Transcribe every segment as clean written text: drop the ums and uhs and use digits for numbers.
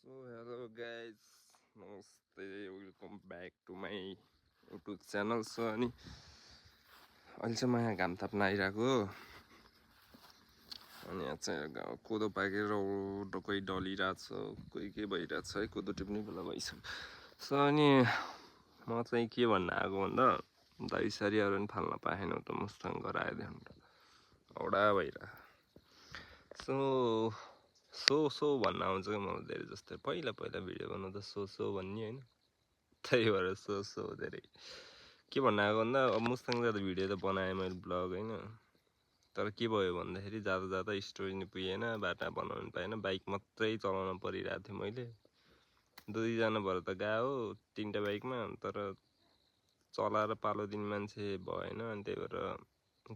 So hello guys, namaste, welcome back to my YouTube channel. So अनि अहिले चाहिँ म यहाँ घाम थाप्न आइरहेको अनि यहाँ चाहिँ कोदो पाकेर कोही डलिरहेछ कोही के भइरहेछ है कोदो टिप्ने बेला भइसक्यो. सो अनि म चाहिँ के भन्न आएको भन्दा दाइ सारीहरू पनि फाल्न पाएन त मुस्ताङ गराइदियो नि त औडा भइरहेको. सो भन्न आउँछ कि मलाई धेरै जस्तै पहिला भिडियो बनाउँदा सो भन्ने होइन त्यही भएर सो धेरै के भन्न आएको भन्दा अब मुस्ताङ जाँदा भिडियो त बनाएँ मैले ब्लग होइन तर के भयो भन्दाखेरि जाँदा स्टोरी नि पुगेन बाटा बनाउनु पाएन बाइक मात्रै चलाउन परिरहेको थियो मैले दुईजना भएर त गयो तीनटा बाइकमा तर चलाएर पालो दिन मान्छे भएन अनि त्यही भएर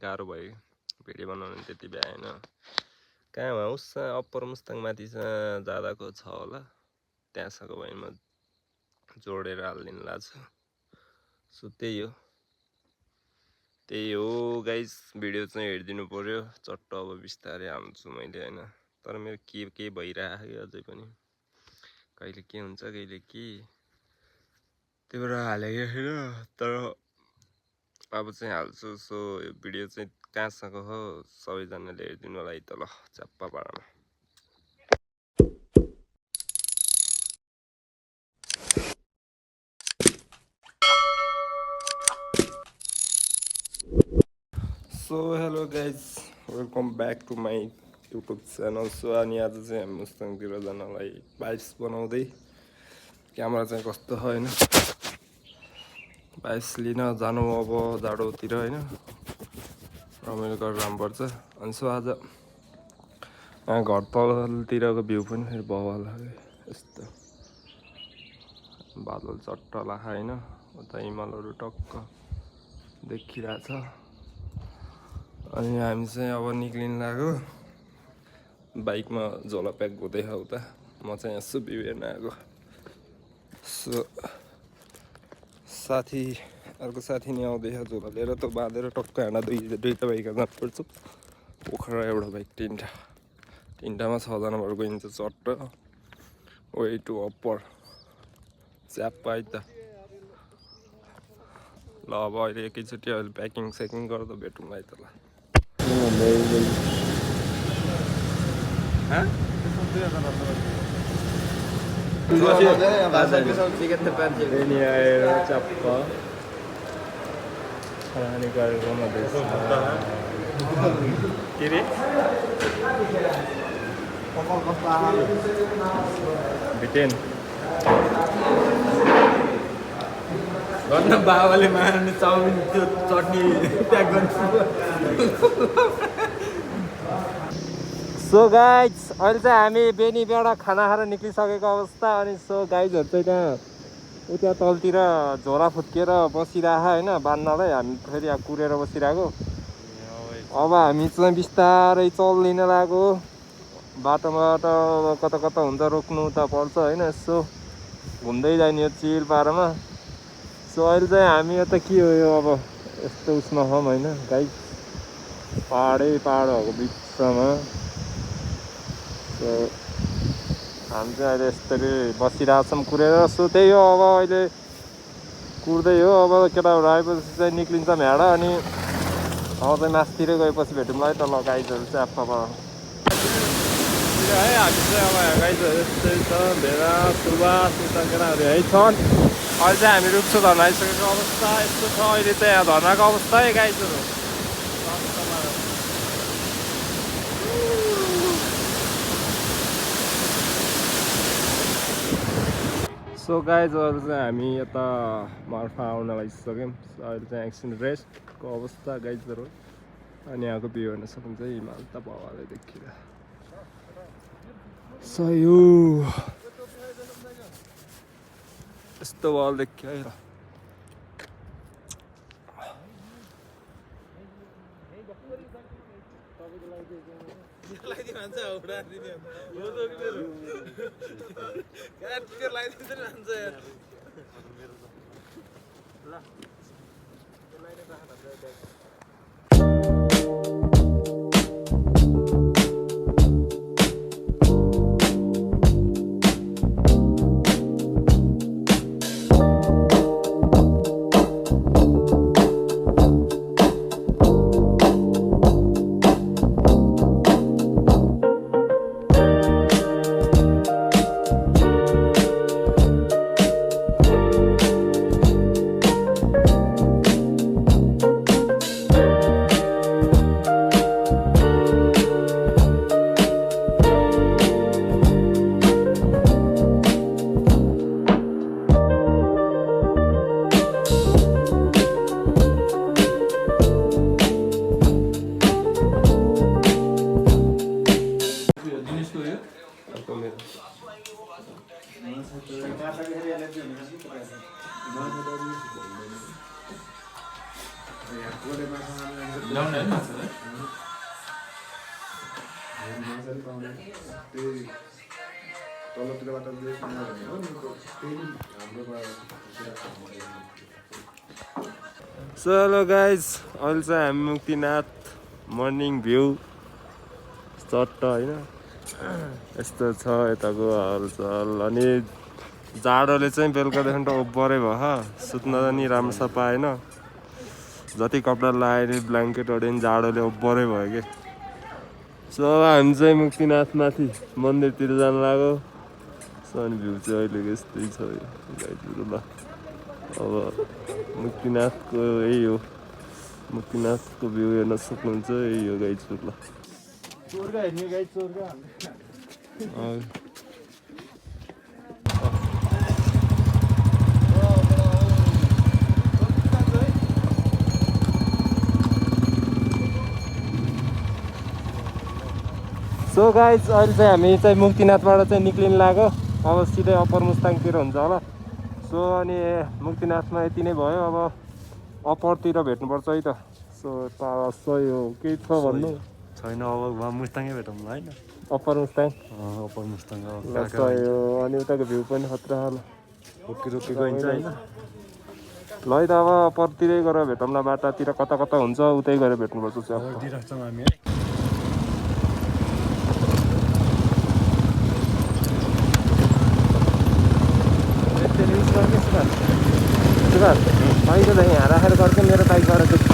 गाह्रो भयो भिडियो बनाउनु त्यति भएन. कहाँ उस अप्पर मुस्ताङ माथि जाँदाको छ होला त्यहाँसम्म भयो म जोडेर हालिदिनु लाग्छ. सो त्यही हो गाइस भिडियो चाहिँ हेरिदिनु पर्यो चट्ट अब बिस्तारै हाल्छु मैले होइन तर मेरो के भइरहेको अझै पनि कहिले के हुन्छ कहिले के त्यही भएर हालेको छैन तर अब चाहिँ हाल्छु. सो यो भिडियो चाहिँ कहाँसम्म हो सबैजनाले हेरिदिनु होला है त ल च्याप्पा पाडामा. So hello guys welcome back to my YouTube channel. So अनि आज चाहिँ हामी मुस्ताङतिर जानलाई भाइब्स बनाउँदै क्यामेरा चाहिँ कस्तो छ होइन भाइब्स लिन जानु अब जाडोतिर होइन रमाइलो गरेर जानुपर्छ. अनि सो आज यहाँ घर तलतिरको भ्यू पनि फेरि बवाल यस्तो बादल चट्ट लाखा होइन उता हिमालहरू टक्क देखिरहेछ. अनि हामी चाहिँ अब निक्लिनु लाग्यो बाइकमा झोला प्याक हुँदै उता म चाहिँ यसो भ्यू हेर्न आएको. सो अर्को साथी नि आउँदैछ झोला लिएर त बाँधेर टक्क हाना दुईवटा बाइक जानुपर्छ पोखरा एउटा बाइक तिनवटामा 6जना भएर गइन्छ चट्ट वे टु अप्पर च्याप्पा है त. ल अब अहिले एकैचोटि अहिले प्याकिङ सेकिङ गर्दा भेटौँला है त ल. आएर चप्प खाने गरेको के रे भिटेन घरमा बाबाले मार्ने चाउमिन त्यो चटनी प्याक गर्नु. सो गाइज अहिले चाहिँ हामी बेनीबाट खाना खाएर निक्लिसकेको अवस्था. अनि सो गाइजहरू चाहिँ त्यहाँ उता तलतिर झोला फुत्किएर बसिरहेको होइन बान्नलाई हामी फेरि अब कुरेर बसिरहेको. अब हामी चाहिँ बिस्तारै चल्लिन लाग्यो बाटोबाट कता हुन्छ रोक्नु त पर्छ होइन यसो घुम्दै जाने हो चिल पारामा. सो अहिले चाहिँ हामी यता के हो यो अब यस्तो उसमा छौँ होइन गाइज पाहाडहरूको बिचमा. सो हामी चाहिँ अहिले यस्तरी बसिरहेछौँ कुरेर. सो त्यही हो अब अहिले कुर्दै हो अब केटाहरू आएपछि चाहिँ निक्लिन्छ भेडा अनि अब चाहिँ मासतिर गएपछि भेटौँला है त ल गाइजहरू चाहिँ आप्पा है. हामी चाहिँ अब गाइजहरू यस्तै छ भेडा सुबास उता केटाहरू है छन्. अहिले चाहिँ हामी रुखसो धर्ना आइसकेको अवस्था यस्तो छ अहिले चाहिँ यहाँ धर्नाको अवस्था है गाइजहरू. सो गाइज अहिले चाहिँ हामी यता मार्फा आउन लागिसक्यौँ. अहिले चाहिँ एकछिन रेस्टको अवस्था गाइजहरू. अनि यहाँको भ्यू हेर्न सक्नुहुन्छ हिमाल त बाबाले देखिरहेको. सही हो यस्तो बल देखियो है र. सो हेलो गाइज, अहिले चाहिँ हामी मुक्तिनाथ मर्निङ भ्यू चट्ट होइन यस्तो छ यताको हालचाल। अनि जाडोले चाहिँ बेलुकादेखि त ओभरै भयो, सुत्न नि राम्रोसँग पाएन। जति कपडा लगायो नि ब्ल्याङ्केटहरू नि जाडोले ओभरै भयो कि। सो हामी चाहिँ मुक्तिनाथ माथि मन्दिरतिर जानु लाग्यो। सो अनि भ्यू चाहिँ अहिलेको यस्तै छ गाइजहरू। ल अब मुक्तिनाथको यही हो, मुक्तिनाथको भ्यू हेर्न सक्नुहुन्छ, यही हो गाइजहरू। ल चोरगा हेर्ने गाइड चोरगा सो गाइज अहिले चाहिँ हामी चाहिँ मुक्तिनाथबाट चाहिँ निक्लिनु लाग्यो। अब सिधै अप्पर मुस्ताङतिर हुन्छ होला। सो अनि मुक्तिनाथमा यति नै भयो। अब अप्परतिर भेट्नुपर्छ है त। सो सही हो केही छ भन्नु छैन। अब वहाँ मुस्ताङै भेटौँला होइन, अप्पर मुस्ताङ अप्पर मुस्ताङ सही हो। अनि उताको भ्यू पनि खतरा होला। रोकी गइन्छ होइन। ल है त अब अप्परतिरै गएर भेटौँला। बाटातिर कता कता हुन्छ उतै गएर भेट्नुपर्छ चाहिँ। दिइराख्छौँ हामी है। बाइक त यहाँ राखेर गर्छ मेरो बाइकबाट चाहिँ।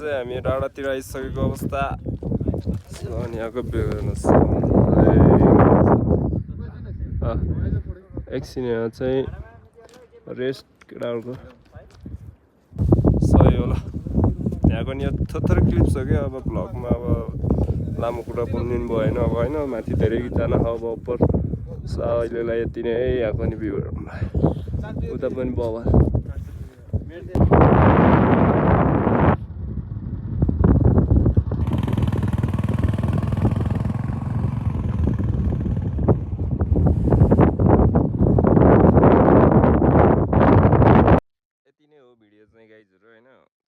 हामी डाँडातिर आइसकेको अवस्था। अनि यहाँको भ्यू हेर्नुहोस्। एकछिन यहाँ चाहिँ रेस्ट केटाहरूको सही होला। यहाँको नि थोरै क्लिप्स हो कि। अब भ्लगमा अब लामो कुरा बोल्नु भएन अब होइन, माथि धेरै जान अब अप्पर। सो अहिलेलाई यति नै है। यहाँको नि भ्यूहरू उता पनि बवाल।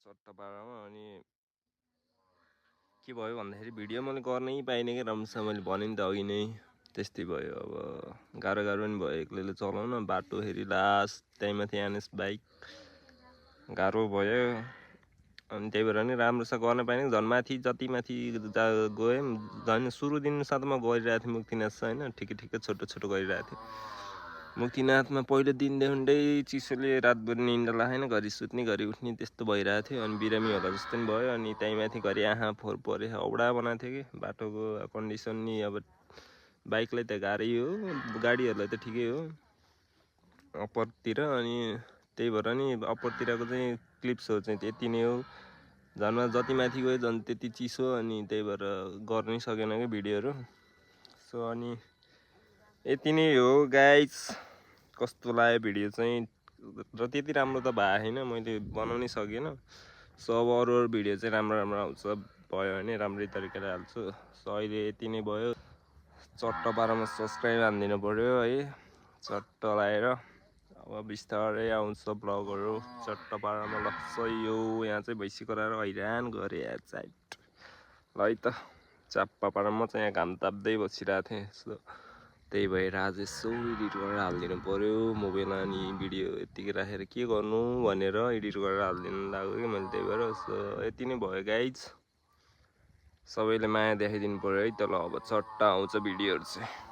चट्टपाडामा अनि के भयो भन्दाखेरि भिडियो मैले गर्नै पाइनँ कि राम्रोसँग। मैले भने नि त अघि नै त्यस्तै भयो। अब गाह्रो पनि भयो एक्लैले चलाउन। बाटो फेरि लास्ट त्यहीमाथि एनएस बाइक गाह्रो भयो। अनि त्यही भएर नि राम्रोसँग गर्न पाइनँ। झन् माथि जति माथि गएँ झन् सुरु दिनसम्म म गइरहेको थिएँ मुक्तिनाथ होइन, ठिकै छोटो छोटो गरिरहेको थिएँ मुक्तिनाथमा। पहिलो दिनदेखि चिसोले रातभरि निन्दा लागेन, घरि सुत्ने घरि उठ्ने त्यस्तो भइरहेको थियो। अनि बिरामी होला जस्तो पनि भयो। अनि त्यहीमाथि घरि आँखा फोहोर परे औडा बनाएको थियो कि बाटोको कन्डिसन नि। अब बाइकलाई त गाह्रै हो, गाडीहरूलाई त ठिकै हो अप्परतिर। अनि त्यही भएर नि अप्परतिरको चाहिँ क्लिप्सहरू चाहिँ यति नै हो। झन् जति माथि गयो झन् त्यति चिसो। अनि त्यही भएर गर्नै सकेन कि भिडियोहरू। सो अनि यति नै हो गाइज। कस्तो लाग्यो भिडियो चाहिँ र त्यति राम्रो त भएको छैन, मैले बनाउनै सकेन। सो अब अरू भिडियो चाहिँ राम्रो आउँछ भयो भने राम्रै तरिकाले हाल्छु। सो अहिले यति नै भयो। चट्टपाडामा सब्सक्राइब हानिदिनु पऱ्यो है, चट्ट लगाएर। अब बिस्तारै आउँछ ब्लगहरू चट्टपाडामा। ल सही हो। यहाँ चाहिँ भैँसी कराएर हैरान गरेँ यार साइड। ल है त चाप्पापाडामा चाहिँ यहाँ घाम ताप्दै बसिरहेको थिएँ। सो त्यही भएर आज यसो एडिट गरेर हालिदिनु पऱ्यो मोबाइलमा। अनि भिडियो यत्तिकै राखेर के गर्नु भनेर एडिट गरेर हालिदिनु लाग्यो कि मैले। त्यही भएर सो यति नै भयो गाइज। सबैले माया देखाइदिनु पऱ्यो है त। ल अब चट्ट आउँछ भिडियोहरू चाहिँ।